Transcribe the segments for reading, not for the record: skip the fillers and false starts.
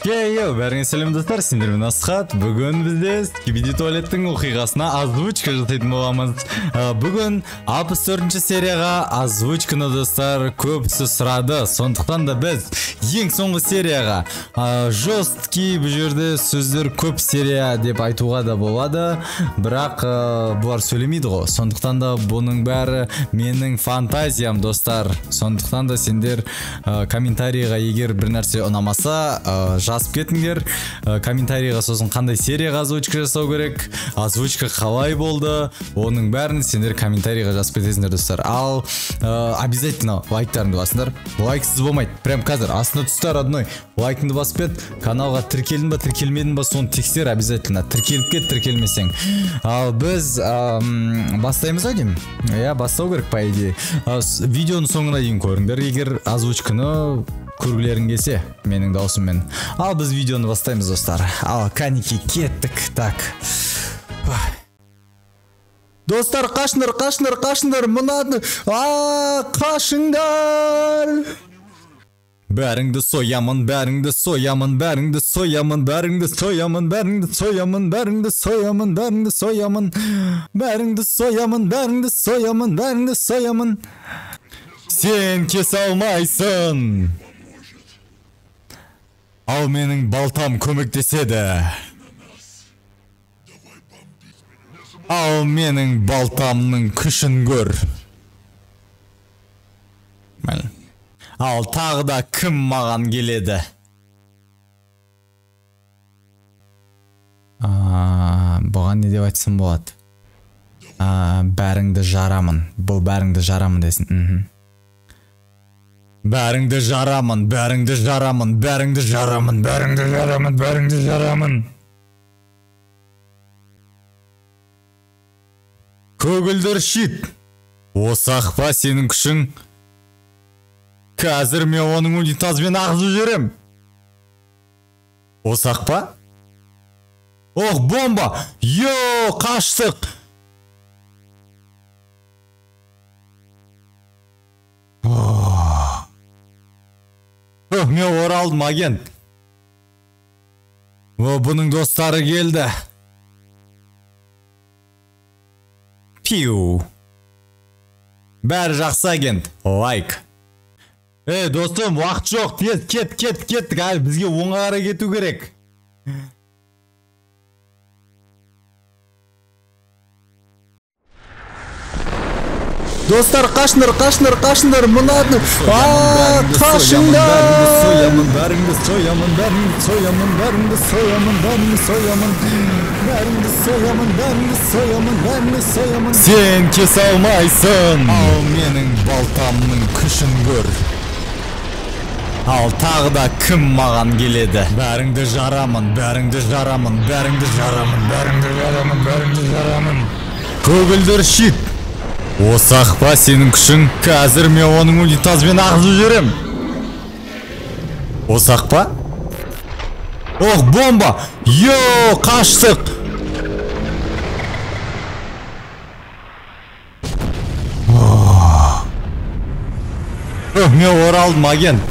Йоу, бәріңе сәлем достар, сендермен Асхат. Бүгін бізде Скибиди туалеттің оқиғасына озвучка жасайтын боламыз. Бүгін 64-ші серияға озвучканы достар көбісі сұрады. Сондықтан да біз ең соңғы серияға жесткий бұл жерде сөздер көп серия деп айтуға да болады. Бірақ бұлар сөйлемейді ғой. Сондықтан да бұның бәрі менің фантазиям достар. Сондықтан да сендер комментарийға егер бір нәрсе ұнамаса жазып кетіңдер. Комментарийға сосын қандай серияға озвучка жасау керек, озвучка қалай болды, оның бәрін сендер комментарийға жазып кетесіңдер достар. Ал обязательно лайктарыңды басыңдар. Лайксыз болмайды. Прям қазір астына түсті родной. Лайкыңды басып кет. Каналға тіркелдің ба, тіркелмедің ба, соны тексер обязательно. Тіркеліп кет, тіркелмесең. Ал біз бастаймыз ау деймін. Иә, бастау керек по идее. Видеоның соңына дейін көріңдер, егер озвучканы көргілерің келсе менің даусыммен. Ал біз видеоны бастаймыз достар. Ал кәнеки кеттік. Так. Достар, қашыңдар, қашыңдар, қашыңдар. Мынаны, қашыңдар. Бәріңді соямын, бәріңді соямын, бәріңді соямын, бәріңді соямын, бәріңді соямын, бәріңді соямын, бәріңді соямын, бәріңді соямын, бәріңді соямын, бәріңді соямын. Сен кесе алмайсың. Ал менің балтам көмектеседі. Ал менің балтамның күшін көр. Ал тағы да кім маған келеді? Бұған не деп айтсам болады? Бәріңді жарамын. Бұл бәріңді жарамын десін. Бәріңді жарамын, бәріңді жарамын, бәріңді жарамын, бәріңді жарамын, бәріңді жарамын. Көгілдір щит. Осы ақ па сенің күшің? Қазір мен оның унитазбен ағызып жіберем. Осы ақ па? Ох, бомба! Йо, қаштық! Мен оралдым, агент. О, бұның достары келді. Пиу. Бәрі жақсы, агент. Лайк. Ей, достым, уақыт жоқ. Тез, кет, кет, кеттік. Әлі бізге оңға қарай кету керек. Достар, қашыңдар, қашыңдар, қашыңдар, мынаны, қашыңдар. Соямын, бәріңді соямын, бәріңді соямын, бәріңді соямын, бәріңді соямын, бәріңді соямын, бәріңді соямын, бәріңді соямын. Сен кесе алмайсың. Ал менің балтамның күшін көр. Ал тағы да кім маған келеді? Бәріңді жарамын, бәріңді жарамын, бәріңді жарамын, бәріңді жарамын, бәріңді жарамын. Көгілдір щит. Осы ақ па сенің күшің? Қазір мен оның унитазбен ағызып жіберем. Осы ақ па? Ох, бомба! Йо, қаштық! Ох, мен оралдым, агент.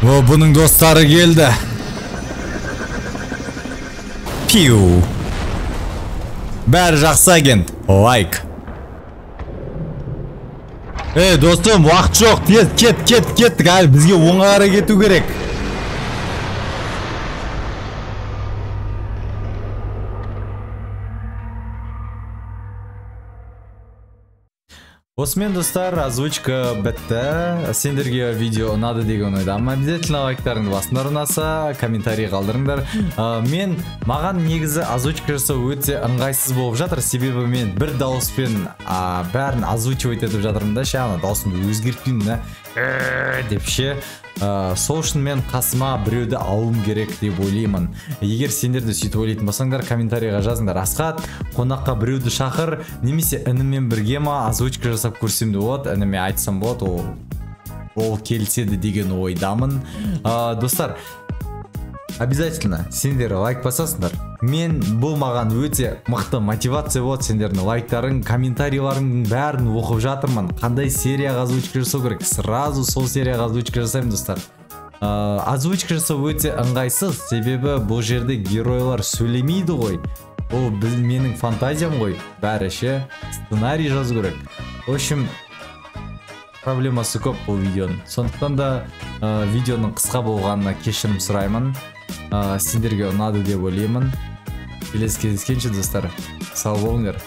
О, бұның достары келді. Пиу. Бәрі жақсы, агент. Лайк. Ей, достым, уақыт жоқ. Тез, кет, кет, кеттік. Әлі бізге оңға қарай кету керек. Осымен, достар, озвучка бітті. Сендерге видео ұнады деген ойдамын. Обязательно лайктарыңды басыңдар, ұнаса, комментарий қалдырыңдар. Мен, маған негізі озвучка жасау өте ыңғайсыз болып жатыр. Себебі мен бір дауыспен бәрін озвучивать етіп жатырмын да, ше, ана дауысымды өзгертпеймін да, деп ше. Сол үшін мен қасыма біреуді алуым керек деп ойлаймын. Егер сендер де сөйтіп ойлайтын болсаңдар, комментарийға жазыңдар. Асхат, қонаққа біреуді шақыр, немесе інімен бірге ма озвучка жасап көрсем де болады, ініме айтсам болады, ол келіседі деген ойдамын. Достар, обязательно сендер лайк басасыңдар. Мен бұл маған өте мықты мотивация болады. Сендердің лайктарың, комментарийларыңның бәрін оқып жатырмын. Қандай серияға озвучка жасау керек, сразу сол серияға озвучка жасаймын достар. Озвучка жасау өте ыңғайсыз, себебі бұл жерде геройлар сөйлемейді ғой. Ол менің фантазиям ғой, бәрі ше, сценарий жазу керек. В общем, проблемасы көп бұл видеоның. Сондықтан да видеоның қысқа болғанына кешірім сұраймын. Сендерге ұнады деп ойлаймын. Келесі кездескенше, достар, сау болыңдар.